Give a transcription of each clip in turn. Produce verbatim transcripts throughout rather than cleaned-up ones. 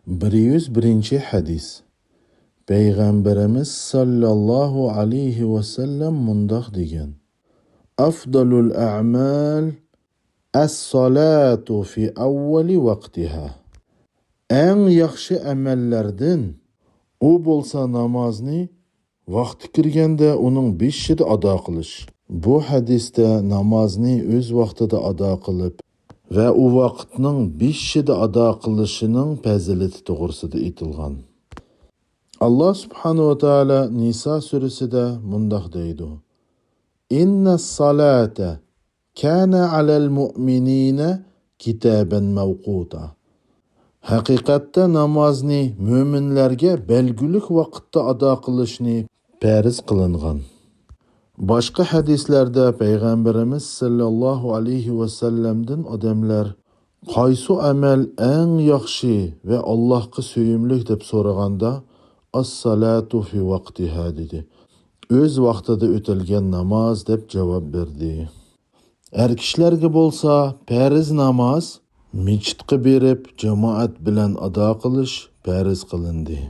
بىر يۈز بىرىنچى ھەدىس. پەيغەمبىرىمىز ساللاللاھۇ ئەلەيھى ۋەسەللەم مۇنداق دېگەن: «ئەفدالۇل ئەمال ئەسسالاتۇ فى ئەۋۋەلى ۋەقتىھا.» ئەڭ ياخشى ئەمەللەردىن ئۇ بولسا نامازنى ۋاقتى كىرگەندە ئۇنىڭ بېشىدا ئادا قىلىش. بۇ ھەدىستە نامازنى ئۆز ۋاقتىدا ئادا قىلىپ ۋە ئۇ ۋاقىتنىڭ بېشىدا ئادا قىلىشىنىڭ پەزىلىتى توغرىسىدا ئېيتىلغان. ئاللا سۇبھانەھۇ ۋە تائالا نىسا سۈرىسىدە مۇنداق دەيدۇ: «ئىننەس سالاتا كانە ئەلەل مۇئمىنىنە كىتابەن مەۋقۇتا.» ھەقىقەتتە نامازنى مۆمىنلەرگە بەلگىلىك ۋاقىتتا ئادا قىلىشنى پەرز قىلىنغان. باشقا ھەدىسلەردە پەيغەمبىرىمىز ساللاللاھۇ ئەلەيھى ۋەسەللەمدىن ئادەملەر: «قايسى ئەمەل ئەڭ ياخشى ۋە ئاللاھقا سۆيۈملۈك؟» دەپ سورىغاندا، «ئەسسالاتۇ فى ۋەقتىھا» دېدى. «ئۆز ۋاقتىدا ئۆتەلگەن ناماز» دەپ جاۋاب بەردى. ئەر كىشىلەرگە بولسا پەرز ناماز مىچىتقا بېرىپ جامائەت بىلەن ئادا قىلىش پەرز قىلىندى.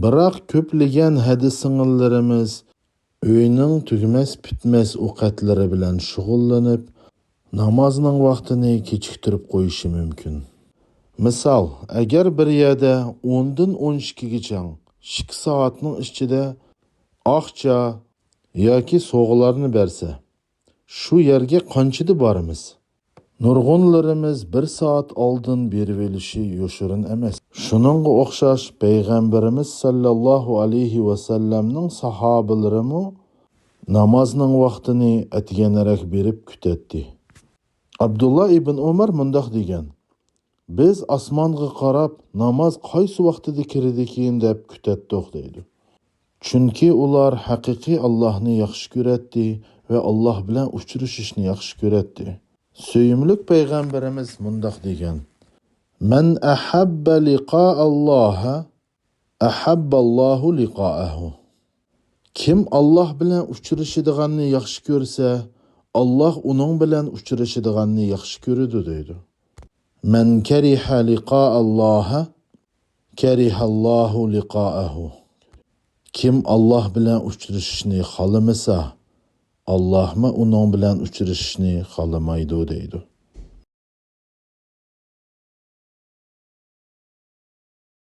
بىراق كۆپلىگەن ھەدىس سىڭىللىرىمىز ئۆينىڭ تۈگىمەس پۈتمەس ئوقەتلىرى بىلەن شۇغۇللىنىپ، نامازنىڭ ۋاقتىنى كېچىكتۈرۈپ قويۇشى مۇمكىن. مىسال، ئەگەر بىر يەردە ئوندىن ئون ئىككىگىچە ئىككى سائەتنىڭ ئىچىدە ئاقچا ياكى سوغىلارنى بەرسە، شۇ يەرگە قانچىدە بارىمىز؟ نۇرغۇنلىرىمىز بىر سائەت ئالدىن بېرىۋېلىشى يوشۇرۇن ئەمەس. شۇنىڭغا ئوخشاش پەيغەمبىرىمىز ساللاللاھۇ ئەلەيھى ۋەسەللەمنىڭ ساھابىلىرىمۇ نامازنىڭ ۋاقتىنى ئەتىگەنرەك بېرىپ كۈتەتتى. ئابدۇللا ئىبن ئۆمەر مۇنداق دېگەن: «بىز ئاسمانغا قاراپ، ناماز قايسى ۋاقتىدا كىرىدىكىن دەپ كۈتەتتۇق» دەيدۇ. چۈنكى ئۇلار ھەقىقىي ئاللاھنى ياخشى كۆرەتتى ۋە ئاللاھ بىلەن ئۇچرىشىشنى ياخشى كۆرەتتى. سۆيۈملۈك پەيغەمبىرىمىز مۇنداق دېگەن: «مەن ئەھەببە لىقائاللاھە ئەھەببەللاھۇ لىقائەھۇ.» كىم ئاللاھ بىلەن ئۇچرىشىدىغاننى ياخشى كۆرسە، ئاللاھ ئۇنىڭ بىلەن ئۇچرىشىدىغاننى ياخشى كۆرىدۇ دەيدۇ. «مەن كەرىھە لىقائاللاھە كەرىھەللاھۇ لىقائەھۇ.» كىم ئاللاھ بىلەن ئۇچرىشىشنى خالىمىسا، ئاللاھمۇ ئۇنىڭ بىلەن ئۇچرىشىشنى خالىمايدۇ دەيدۇ.